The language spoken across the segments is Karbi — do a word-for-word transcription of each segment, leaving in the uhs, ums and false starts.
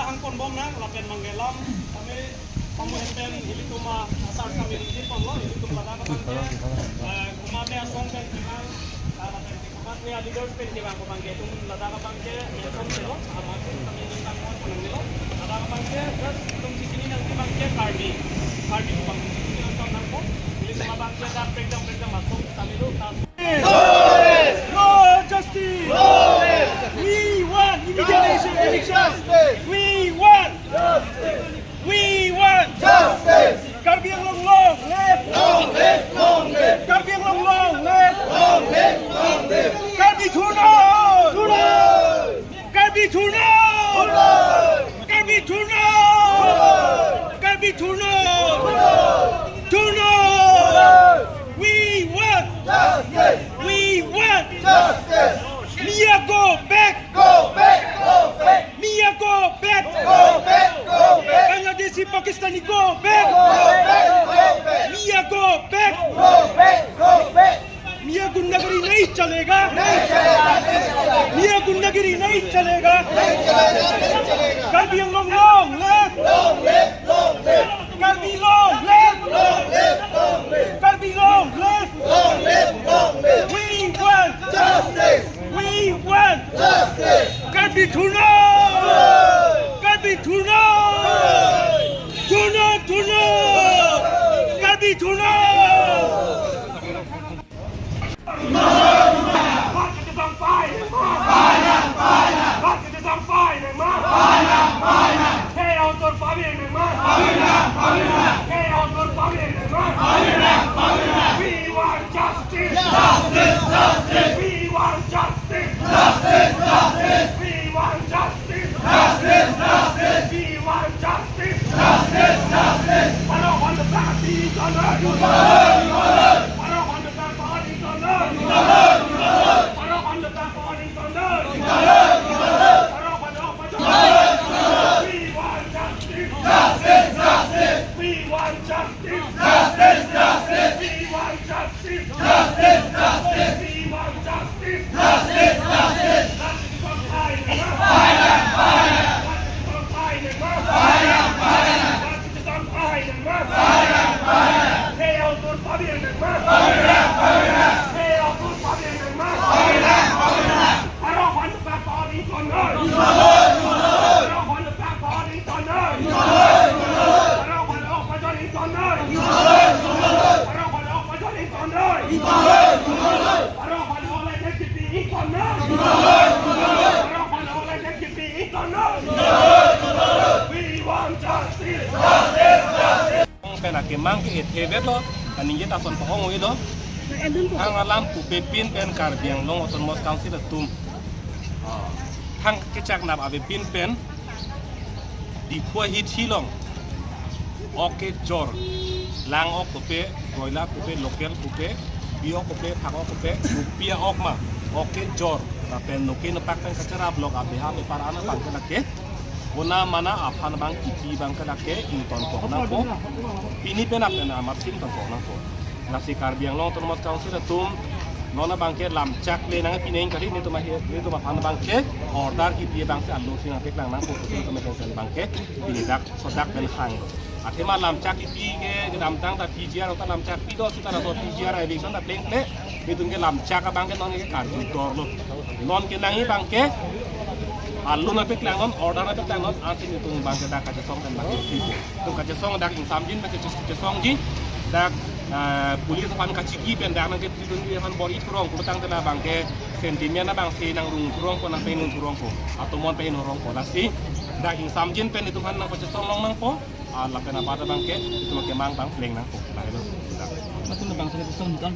Hangpon bom nang, lapen manggelam, kami, kami pen ilitum asar kami ringjin ponlo, ilitum ladak abang ke, eh, komatne asong pen kemang, ah, lapen komatne leaders pen kemang abang ke, itum ladak abang ke, ya, kom selo, amat kami ini tangkon ponang nilo, ladak abang ke, just itum chini nang abang ke Karbi, Karbi abang chini nang nangpo, ilitum abang ke, dak pekdam pekdam asong kami lo, tas No justice! We want immediate election! We want! We want! Justice! Karbi Anglong long live! Long live! Long live! Karbi Anglong long live! Long live! Long live! Karbi thurnon! Thurnon! Karbi thurnon! Karbi thurnon! Karbi thurnon! Thurnon! We want! Justice! We want! Justice! Mia go back! Go back! Go back! Mia go back! Go back! Go back! Bangladeshi Pakistani go back! Go back! Go back! Mia go back! Go back! Go back! मियाँ गुंडागरी नहीं चलेगा। नहीं चलेगा, नहीं चलेगा। मियाँ गुंडागरी नहीं चलेगा। नहीं चलेगा, नहीं चलेगा। Karbi Anglong long live. Long live, long live. Karbi long live. Long live, long live. Karbi long live. Long live, long live. We want justice. We want justice. Karbi thurnon. Karbi thurnon. Thurnon, thurnon. Karbi thurnon. We want justice! Justice! Justice! We want justice! Justice! Justice! We want justice! Justice! Justice! We want justice! Justice! Justice! Para hon the back, please, on earth! Para hon the back, please, on earth! Para hon the back, please, on earth! Para hon the back, please, on earth! We want justice! Justice! Justice! We want justice! Justice! Justice! We want justice! Justice! Justice! We want justice! Justice! Justice! We want justice! Pen akemang ke-ethe vetlo, kaningje ta ason pa-ong-oi lo. Thang alam pupe pin pen Karbi Anglong Autonomous Council atum, ah, thang kechak nap ave pin pen Diphu ahithi along ok kejor, lang ok pupe, broiler pupe, local pupe, bi ok pupe, phak ok pupe, rupi a-ok ma, ok kejor, lapen noke nopak pen kacherap lok abeha bepar ana abang ke lake kona mana aphan abang kipi abang ke lake ingtonkok nangpo. Pini pen apen amat si ingtonkok nangpo. Lasi Karbi Anglong Autonomous Council atum non abang ke lamchak le nang pine kali, netum ahi, netum aphan abang ke order kipi abang si alo si nangpeklang nangpo, netum abang ke pini dak sodak pen hang. Athema lamchak kipi ke kedamtang ta P G R ta lamchak pi do sita laso P G R election ta plengple, netum ke lamchak abang ke non ke karju dor lo. Non ke nangji abang ke alun nangpeklang non, order nangpeklang non, ansi netum abang ke dak kachesong pen abang ke kipi. Netum kachesong dak ingsamjin pen kachesongji, dak, eh, police aphan kachigi pen dak nangkepi dunji aphan bor-i thurong, pulotangte labang ke sentiment abang si nangrung thurongpo, nangpengdun thurongpo, atomon pengdun thurongpo. Lasi dak ingsamjin pen netum aphan nangpachesong long nangpo. Ah, lapen abat abang ke, netum akemang abang pleng nangpo. Lahelo. Latum abang sini kusung dam.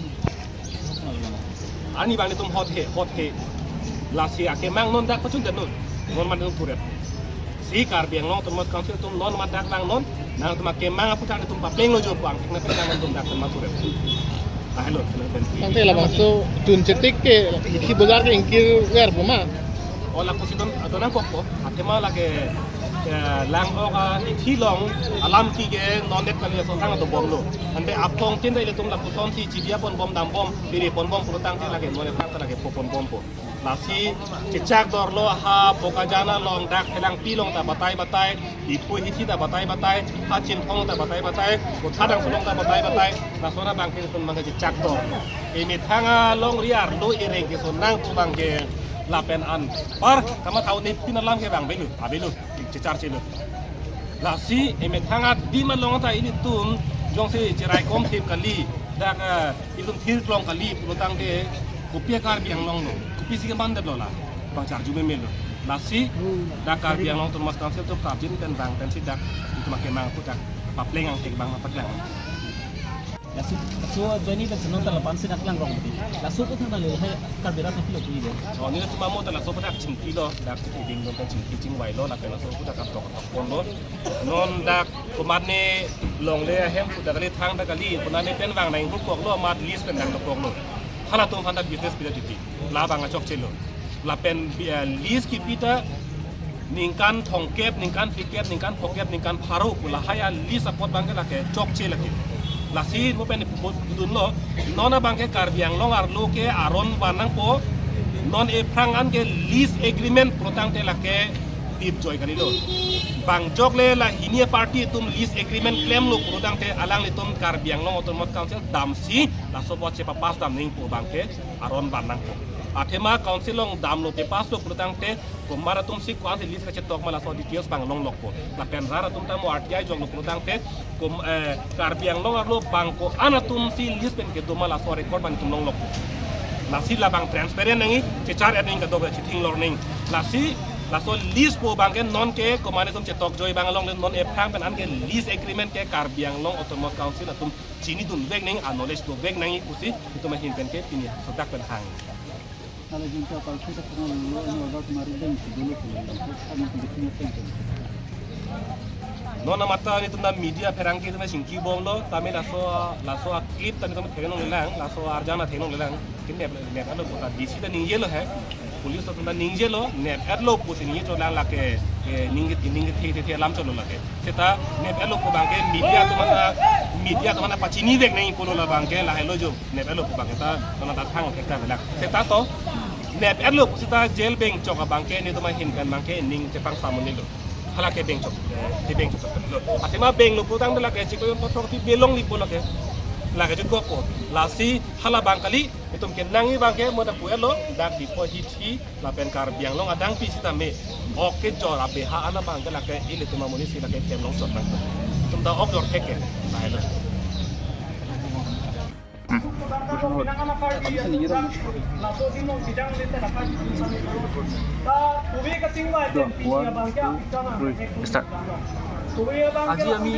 Arni abang netum hot he, hot he. Lasi akemang non dak pachun det non. Non man netum turep. Si Karbi Anglong Autonomous Council atum non man dak lang non. Nangtum akemang aputhak netum paplenglo jo puang. Kena pekang netum dak man turep. Lahelo, lahelo. Tangte labangso chun chetik ke, ithi bojar ke ingkir verpo ma? O lapusi don, adon nangkokpo. Athema lake, eh, lang ok ahithi along alam ki ke non det kali ason thang atum bomlo. Ante apong tin ta ilitum lapuson si chidia pon bom, dam bom, biri pon bom, pulotangte lake non det thang ta lake po pon bompo. Lasi chechak dorlo ha Bokajan along dak Phelangpi along ta batai batai, Diphu hithi ta batai batai, ha Chinthong ta batai batai, Kotha Dangso along ta batai batai, laso ra abangke itum abangke chechak dor. Emethang alongri arlo ireng keso nang pu abangke lapen anpar kamatha un-e tin alam ke bang avelo, avelo, chechar chelo. Lasi emethang adim along ta ilitum jongsi cheraikom thip kali, dak, eh, itum thirklong kali pulotangte kopi Karbi Anglong lo, kopisi kemandetlo la, bang charju memelo. Lasi dak Karbi Anglong Autonomous Council atum prapjin pen bang pensi dak itum akemang pu dak papleng angthek bang papleng. Laso, laso ajoine pen senon ta lapu-an si dak langrong mati. Laso aputhak nangle lahai Karbi rat aphi lo pu-i de. Oh, nelitum amo ta laso aputhak chingkilo, dak iding dong ta chingki chingvailo, lapen laso aputhak katok katok ponlo. Non dak komatne longle ahem pu dak kali, thang dak kali, konatne pen vang nang hukoklo, amat lease pen nang dokoklo. Halatum aphan ta business pida titi. Labang achokchelo. Lapen bi-, eh, lease kipi ta ningkan thomkep, ningkan phlikep, ningkan phokep, ningkan pharo pu lahai a-lease apot abangke lake chokche lake. Lasi mo pen pu-, dunlo, non abangke Karbi Anglong arlo ke aron van nangpo, non ephrang an ke lease agreement pulotangte lake tip joi kalilo. Bang jokle la hini a-party atum lease agreement klemlo pulotangte alanglitum Karbi Anglong Autonomous Council damsi laso apot chepapass dam nangji pu abangke aron van nangpo. Athema council along damlo, papasslo pulotangte komat atumsi ko-ansi lease kachetok ma laso details bang longlokpo. Lapen rat atum ta mo R T I joklo pulotangte kom-, eh, Karbi Anglong arlo bang ko-an atumsi lease pen kedo ma laso record bang itum longlokpo. Lasi labang transparent nangji, chechar et nangji, kadokave chithing lor nangji. Lasi laso lease pu abangke non ke komat atum chetok joi bang along non ephrang pen an ke lease agreement ke Karbi Anglong Autonomous Council atum chinidun vek nangji, a-knowledge dovek nangji pusi itum ahin pen ke pini laso dak pen hang. Hala junta palsu ta pernah lo ini order kemarin dan si dulu tuh. Kami pendukungnya kan. Non amat ta nelitum ta media pherangke atum chingki bomlo, tame laso, laso a-clip ta nelitum theklonglelang, laso arjan ta theklonglelang. Kin nep, nep-etlo pu ta D C ta ningjelo he. Police ta atum ta ningjelo, nep-etlo pusi ningje cholang lake, eh, ningje, ningje the, the, the alam cholo lake. Seta nep-etlo pu abangke media atum aphan ta, media atum aphan ta pachini vek nangji pulo la abangke lahelo jo. Nep-etlo pu abangke ta, non ta thang thek ta belak. Seta to, nep-etlo pu seta jail bengchok abangke nelitum ahin pen abangke ning chepang samun nilo. Halake bengchok, eh, di bengchok lo. Athema benglo pulotangte lake chiklo yon patrok ti belong lipo lake. Lake chukokpo. Lasi hala abang kali, itum kenangji abangke mo dak pu-etlo, dak Diphu hithi, lapen Karbi Anglong adang pi sitame. Ok kejor abeha an abangke lake ilitum amonit si lake klemlong chot nang. Itum ta ok jor thek ke. Lahelo. Start. আজি আমি,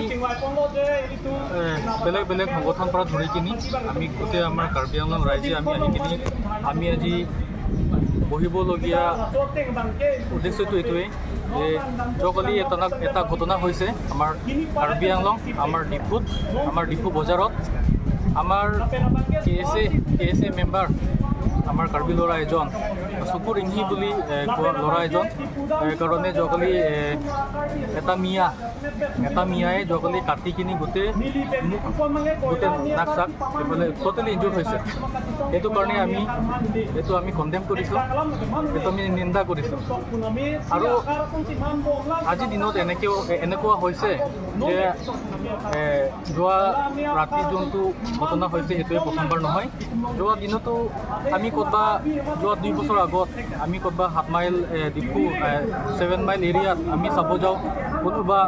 এ, বেলেগ বেলেগ সংগঠন পৰা ধৰি কিনি আমি গোটেই আমাৰ কাৰ্বি আংলং ৰাইজে আমি আহি কিনি আমি আজি বহিবলগীয়া উদ্দেশ্যটো এইটোৱেই যে যোৱাকালি এটা না, এটা ঘটনা হৈছে আমাৰ কাৰ্বি আংলং, আমাৰ ডিফুত, আমাৰ ডিফু বজাৰত আমাৰ কে এছ এ, কে এছ এ মেম্বাৰ, আমাৰ কাৰ্বি ল'ৰা এজন, চকুৰ ইংহি বুলি, এ, কোৱা ল'ৰা এজন, এ, কাৰণে যোৱাকালি, এ, এটা মিয়া, এটা মিয়াই যোৱাকালি কাটি কিনি গোটেই মুখ, গোটেই নাক চাক এইফালে ট'টেলি ইনজুৰ্ড হৈছে। সেইটো কাৰণে আমি, এইটো আমি কণ্ডেম কৰিছোঁ, এইটো আমি নিন্দা কৰিছোঁ। আৰু আজিৰ দিনত এনেকেও, এ-, এনেকুৱা হৈছে যে, এ, যোৱা ৰাতি যোনটো ঘটনা হৈছে, সেইটোৱে প্ৰথমবাৰ নহয়। যোৱা দিনতো আমি ক'তবা, যোৱা দুই বছৰ আগত আমি ক'তবা সাত মাইল, এ, ডিফু, এ, ছেভেন মাইল এৰিয়াত আমি চাব যাওঁ, কোনোবা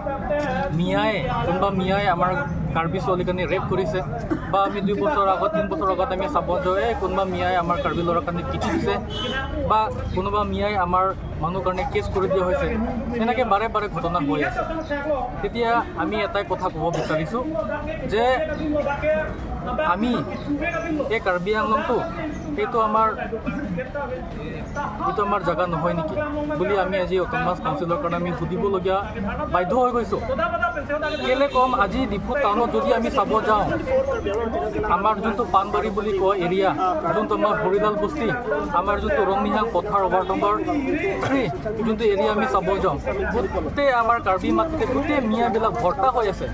মিয়াই, কোনোবা মিয়াই আমাৰ কাৰ্বি ছোৱালীজনী ৰেপ কৰিছে, বা আমি দুই বছৰ আগত, তিন বছৰ আগত আমি চাব যাওঁ, এই কোনোবা মিয়াই আমাৰ কাৰ্বি ল'ৰাৰ কাৰণে পিটি দিছে, বা কোনোবা মিয়াই আমাৰ মানুহ কাৰণে কেছ কৰি দিয়া হৈছে। এনেকে বাৰে বাৰে ঘটনা হৈ আছে। তেতিয়া আমি এটাই কথা ক'ব বিচাৰিছোঁ যে আমি এই কাৰ্বি আংলংটো, এইটো আমাৰ, এইটো আমাৰ জেগা নহয় নেকি বুলি আমি আজি অট'নমাছ কাউন্সিলৰ কাৰণে আমি সুধিবলগীয়া বাধ্য হৈ গৈছোঁ। কেলে কম, আজি ডিফু টাউনত যদি আমি চাব যাওঁ, আমাৰ যোনটো পাণবাৰী বুলি কয় এৰিয়া, যোনটো আমাৰ হৰিলাল বস্তি, আমাৰ যোনটো ৰংনিহাং পথাৰ ৱাৰ্ড নম্বৰ থ্ৰী, যোনটো এৰিয়া আমি চাব যাওঁ, গোটেই আমাৰ কাৰ্বি মাটিতে গোটেই মিয়াবিলাক ভৰ্তা হৈ আছে।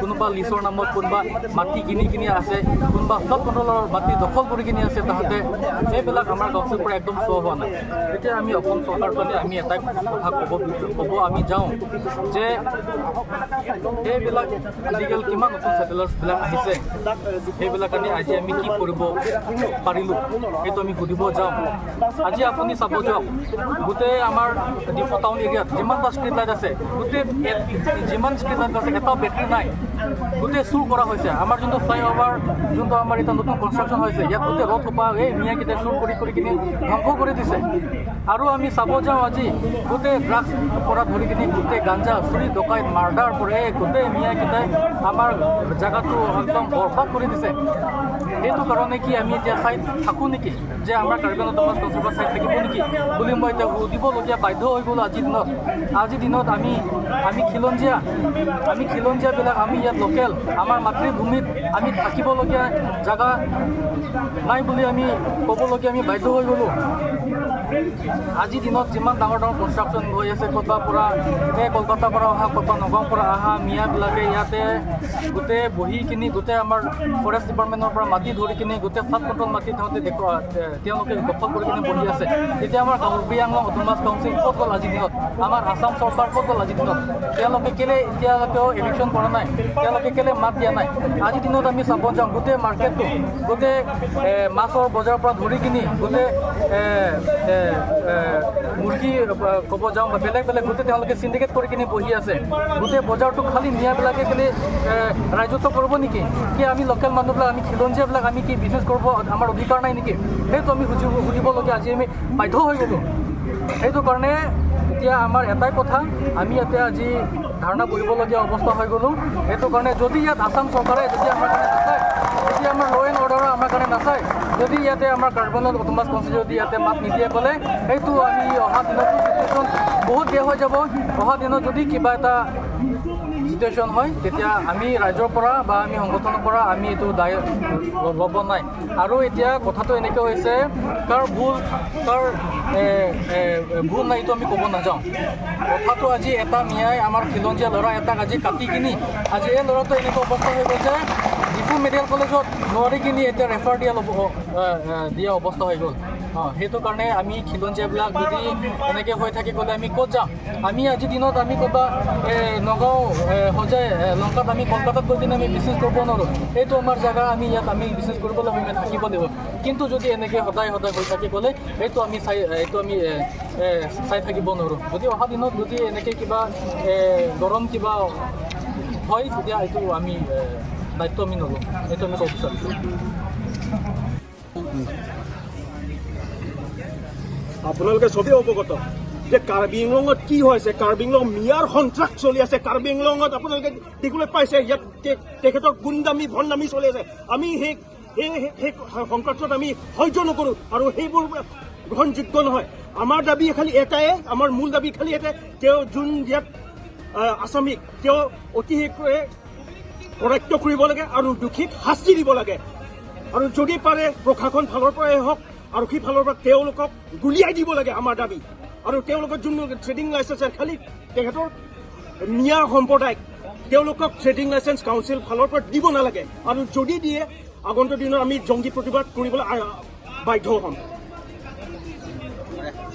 কোনোবা লিজৰ নামত কোনোবা মাটি কিনি কিনি আছে, কোনোবা ফ্লড কণ্ট্ৰলৰ মাটি দখল কৰি কিনি আছে। তাহাঁতে এইবিলাক আমাৰ গাঁও পৰা একদম শ্ব' হোৱা নাই। তেতিয়া আমি অসম চৰকাৰৰ কাৰণে আমি এটাই কথা ক'ব, ক'ব আমি যাওঁ যে এইবিলাক ইলিগেল কিমান নতুন ছেটেলাৰ্ছ বিলাক আহিছে, সেইবিলাক আমি আজি আমি কি কৰিব পাৰিলো, সেইটো আমি সুধিব যাওঁ। আজি আপুনি চাব যাওক, গোটেই আমাৰ ডিফু টাউন এৰিয়াত যিমানটা ষ্ট্ৰীট লাইট আছে, গোটেই এ-, যিমান ষ্ট্ৰীট লাইট আছে, এটাও বেটাৰী নাই, গোটেই চুৰ কৰা হৈছে। আমাৰ যোনটো ফ্লাইঅভাৰ, যোনটো আমাৰ এতিয়া নতুন কনষ্ট্ৰাকশ্যন হৈছে, ইয়াত গোটেই ৰড সোপা এই মিয়াকেইটাই চুৰ কৰি কৰি কিনি ধ্বংস কৰি দিছে। আৰু আমি চাব যাওঁ, আজি গোটেই ড্ৰাগছ পৰা ধৰি কিনি গোটেই গাঞ্জা, চুৰি, ডকাইত, মাৰ্ডাৰ কৰে, গোটেই মিয়াকেইটাই আমাৰ জেগাটো একদম বৰবাদ কৰি দিছে। সেইটো কাৰণে কি আমি এতিয়া চাই থাকোঁ নেকি যে আমাৰ কাৰ্বি আংলং অট'নমাছ কাউন্সিলৰ পৰা চাই থাকিব নেকি বুলি মই এতিয়া সুধিবলগীয়া বাধ্য হৈ গ'লো আজিৰ দিনত। আজিৰ দিনত আমি, আমি খিলঞ্জীয়া, আমি খিলঞ্জীয়াবিলাক আমি ইয়াত লোকেল, আমাৰ মাতৃভূমিত আমি থাকিবলগীয়া জেগা নাই বুলি আমি ক'বলগীয়া আমি বাধ্য হৈ গ'লো। আজিৰ দিনত যিমান ডাঙৰ ডাঙৰ কনষ্ট্ৰাকশ্যন হৈ আছে, ক'ৰবাৰ পৰা, এই কলকাতাৰ পৰা অহা, ক'ৰবাৰ নগাঁৱৰ পৰা অহা মিয়াবিলাকে ইয়াতে গোটেই বহি কিনি, গোটেই আমাৰ ফৰেষ্ট ডিপাৰ্টমেণ্টৰ পৰা মাটি ধৰি কিনি গোটেই ফ্লাড কণ্ট্ৰল মাটি সিহঁতে দেখুৱা, এ, তেওঁলোকে দখল কৰি কিনে বহি আছে। এতিয়া আমাৰ কাৰ্বি আংলং অট'নমাছ কাউন্সিল ক'ত গ'ল আজিৰ দিনত? আমাৰ আছাম চৰকাৰ ক'ত গ'ল আজিৰ দিনত? তেওঁলোকে কেলে এতিয়ালৈকেও এভিকশ্যন কৰা নাই? তেওঁলোকে কেলে মাত দিয়া নাই? আজিৰ দিনত আমি চাব যাওঁ, গোটেই মাৰ্কেটটো, গোটেই, এ, মাছৰ বজাৰৰ পৰা ধৰি কিনি গোটেই, এ, এ, এ, মুৰ্গী, এ, ক'ব যাওঁ বা বেলেগ বেলেগ গোটেই তেওঁলোকে চিণ্ডিকেট কৰি কিনি বহি আছে। গোটেই বজাৰটো খালী মিয়াবিলাকে কেলে, এ, ৰাজত্ব কৰিব নেকি? কি আমি লোকেল মানুহবিলাক, আমি খিলঞ্জীয়াবিলাক আমি কি বিজনেছ কৰিব, আমাৰ অধিকাৰ নাই নেকি? সেইটো আমি সুধিব, সুধিবলগীয়া আজি আমি বাধ্য হৈ গ'লো। সেইটো কাৰণে এতিয়া আমাৰ এটাই কথা, আমি ইয়াতে আজি ধাৰণা বহিবলগীয়া অৱস্থা হৈ গ'লো। সেইটো কাৰণে যদি ইয়াত আছাম চৰকাৰে যদি আমাৰ কাৰণে নাচায়, যদি আমাৰ ল' এণ্ড অৰ্ডাৰ আমাৰ কাৰণে নাচায়, যদি ইয়াতে আমাৰ কাৰ্বি আংলং অট'নমাছ কাউন্সিল যদি ইয়াতে মাত নিদিয়ে ক'লে, সেইটো আমি অহা দিনতো চিটুৱেশ্যন বহুত বেয়া হৈ যাব। অহা দিনত যদি কিবা এটা চিটুৱেশ্যন হয়, তেতিয়া আমি ৰাইজৰ পৰা বা আমি সংগঠনৰ পৰা আমি এইটো দায় ল-, ল'ব নাই। আৰু এতিয়া কথাটো এনেকে হৈছে, কাৰ ভুল, কাৰ, এ, এ, ভুল নাই, এইটো আমি ক'ব নাযাওঁ। কথাটো আজি এটা মিয়াই আমাৰ খিলঞ্জীয়া ল'ৰা এটাক আজি কাটি কিনি, আজি এই ল'ৰাটো এনেকুৱা অৱস্থা হৈ গ'ল যে ডিফু মেডিকেল কলেজত নোৱাৰি কিনি এতিয়া ৰেফাৰ দিয়া ল'ব, এ, এ, দিয়া অৱস্থা হৈ গ'ল। অ, সেইটো কাৰণে আমি খিলঞ্জীয়াবিলাক যদি এনেকে হৈ থাকি গ'লে আমি ক'ত যাম? আমি আজিৰ দিনত আমি ক'বা, এ, নগাঁও, এ, হজাই, এ, লংকাত আমি কলকাতাত গৈ কিনে আমি বিজনেছ কৰিব নোৱাৰোঁ। এইটো আমাৰ জেগা, আমি ইয়াত আমি বিজনেছ কৰিব লাগিব, আমি ইয়াত থাকিব লাগিব। কিন্তু যদি এনেকে সদায় সদায় হৈ থাকি গ'লে এইটো আমি চাই, এইটো আমি, এ, এ, চাই থাকিব নোৱাৰোঁ। যদি অহা দিনত যদি এনেকে কিবা, এ, গৰম কিবা হয়, তেতিয়া এইটো আমি, এ, দায়িত্ব আমি নলওঁ। এইটো আমি ক'ব বিচাৰিছোঁ। আপোনালোকে চবেই অৱগত যে কাৰ্বি আংলঙত কি হৈছে। কাৰ্বি আংলং মিয়াৰ সন্ত্ৰাস চলি আছে। কাৰ্বি আংলঙত আপোনালোকে দেখিবলৈ পাইছে, ইয়াত তে-, তেখেতৰ গুণ্ডামি ভণ্ডামি চলি আছে। আমি সেই, সেই, সেই, সেই সংক্ৰান্তত আমি সহ্য নকৰোঁ আৰু সেইবোৰ গ্ৰহণযোগ্য নহয়। আমাৰ দাবী খালি এটাই, আমাৰ মূল দাবী খালি এটাই, তেওঁ যোন ইয়াত, আহ, আছামীক তেওঁ অতি শীঘ্ৰে কৰায়ত্ত কৰিব লাগে আৰু দোষীক শাস্তি দিব লাগে। আৰু যদি পাৰে প্ৰশাসন ফালৰ পৰাই হওক, আৰক্ষী ফালৰ পৰা তেওঁলোকক গুলীয়াই দিব লাগে আমাৰ দাবী। আৰু তেওঁলোকৰ যোন ট্ৰেডিং লাইচেন্স খালি তেখেতৰ মিয়া সম্প্ৰদায়ক তেওঁলোকক ট্ৰেডিং লাইচেন্স কাউন্সিল ফালৰ পৰা দিব নালাগে। আৰু যদি দিয়ে, আগন্তুক দিনত আমি জংগী প্ৰতিবাদ কৰিবলৈ, আ, বাধ্য হ'ম।